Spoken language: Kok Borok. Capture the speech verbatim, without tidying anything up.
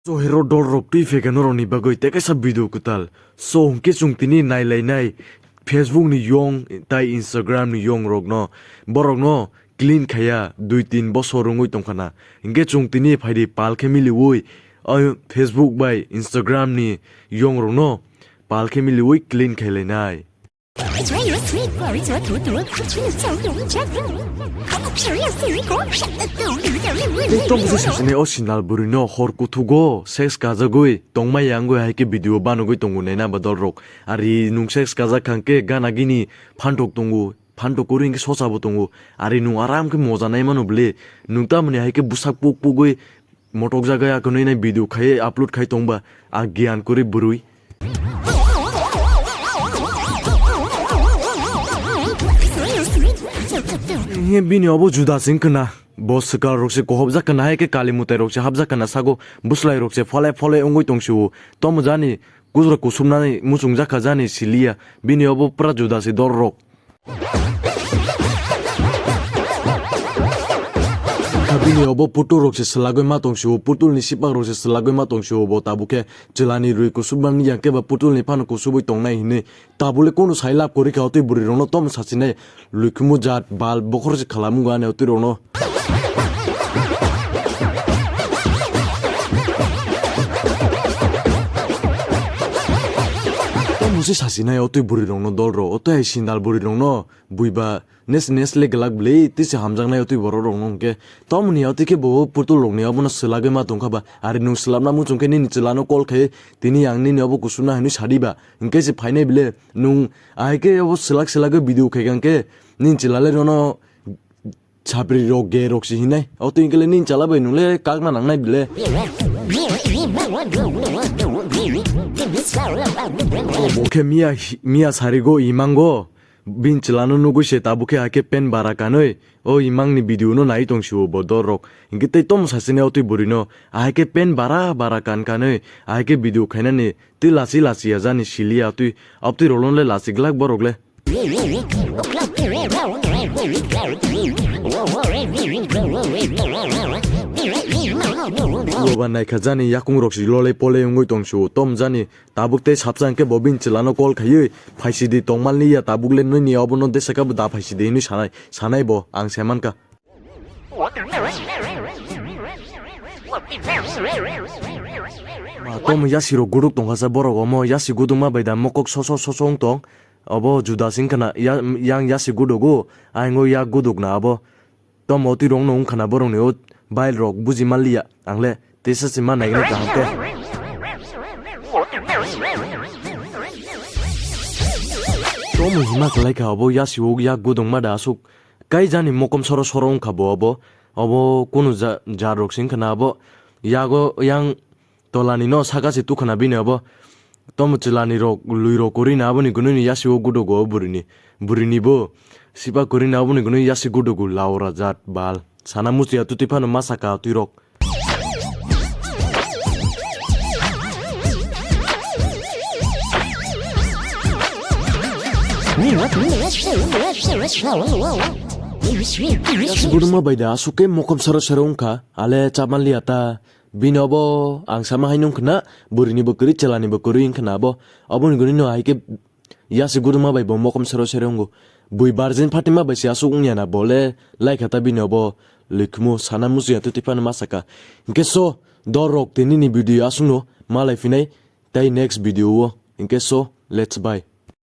So hero dol rok twi phekeno rokni bagwi tei kaisa video kwtal. So hwnkhe chwng tini nailainai Facebook ni yong tai Instagram ni yong rokno, borokno clean khaiya dui tin bosor wngwi tongkhana. Hwnkhe chwng tini phaidi pal khe miliwi o Facebook bai Instagram ni yong rokno pal khe miliwi clean khailainai. Tei tong bwswi sasini o sinal bwrwino hor kuthugo sex kajagwi tongmaya wngwi hai khe video banogwi tongo naina ba dol rok. Ari nwng sex kajak kha hwnkhe gana gini phantok tongo, phantok kwrwi hwnkhe sosa bo tongo. Ari nwng aram khe moja nai mano bwle. Nwng tamoni hai khe bwsak puk pugwi motok jaga ya kwnwi nai video khai upload khai tongba a giyan kwrwi bwrwi. He bini obo juda sing khna. Bo swkal rok se kohop jak khna, hai khe kali mutai rok se hap jak khna, sago bwslai rok se phole phole wngwi tong sio. Tomo jani kujra kusum nani muchung jak kha jani siliya. Bini obo pura juda se dor rok. Kha bini obo putul rok se swlagwi ma tong sio, putul ni sipak rok se swlagwi ma tong sio, bo tabuk khe chwla ni rwi kusubma ni yang khe ba putul ni phano kusubwi tong nai hinwi tabuk le kono sai lab kwrwi kha o twi bwrwi rok no tom sachi nai lwkhumu jat bal bokhor se khala mungo ani o twi rok no. Tamo se sasinai o twi bwrwi rokno dol rok, o twi hai sindal bwrwi rokno buiba nes nes le glak bwlwi twi se hamjaknai o twi borok rokno hwnkhe. Tamoni o twi khe bo putul rokni obono swlagwi ma tongkha ba, ari nwng swlapna muchung khe nini chwlano call khai tini ang nini obo kusubna hinwi sadi ba, hwnkhe se phainai bwle nwng ahai khe obo swlak swlagwi video khai kha hwnkhe nini chwla le rono Chapri rok ge rok si hinai. O twi hwnkhe le nini chala bai nung le kakna nangnai bile. O bo khe miya hi-, miya sarigo imango. Bini chwlano nugwi se tabuk khe hakhe pen bara kanwi. O imangni video no nai tong sio bo dor rok. Hwnkhe tei tomo sachine o twi bwrwi no. Ahai khe pen bara bara kan kanwi. Ahai khe video khainani twi lachi lachi ya jani siliya twi. Abtwi rolo le lachi glak borok le. Loba naikha jani yakung rok si lolei polei wngwi tong sio tom jani tabuk tei sapsa hwnkhe bo bini chwlano call khaiwi phaisidi tongmalni ya tabuk le nini obono desaka bo da phaisidi hinwi sanai sanai bo ang saimankha. Ma, tomo yasi rok guduk tongkha sa borok omo yasi gudukma bai da mokok soso soso wng tong. Obo juda sing khna ya-, yang yasi gudugo, aingo yak guduk na abo. Tomo twi rok no wng khna borok ni o bail rok buji manliya ang le tesa se ma nai gani kaham khe. Tomo hima kwlai kha obo yasi o yak guduk ma da asuk. Kai jani mokom soro soro wngkha bo obo. Obo kunu ja-, jar rok sing khna abo. Yago yang tola ni no saka se tukhana bini obo. Tomo chwla ni rok lui rok kwrwi na aboni gwnwi ni yasi o gudogo o bwrwi ni. Bwrwi ni bo sipa kwrwi na aboni gwnwi yasi gudogo laura jat bal. Sana muchwi ya tutwi phano ma saka twi rok. Yasi guduma bai da asuk khe mokom saro saro wngkha ale chamanliya ta bini obo ang sama hai nung khna bwrwi ni bo kwrwi chwla ni bo kwrwi wngkha na abo oboni gwnwi no hai khe Yasi guduma bai bo mokom sero sero wngo. Bui virgin Fatima bai se aswk wngya na bo le laikha ta bini obo lwkhmo sana muchungya twi phano ma saka. Hinkhe so dor rok tini ni video aswk no malai phinai tei next video o. Hinkhe so let's bye.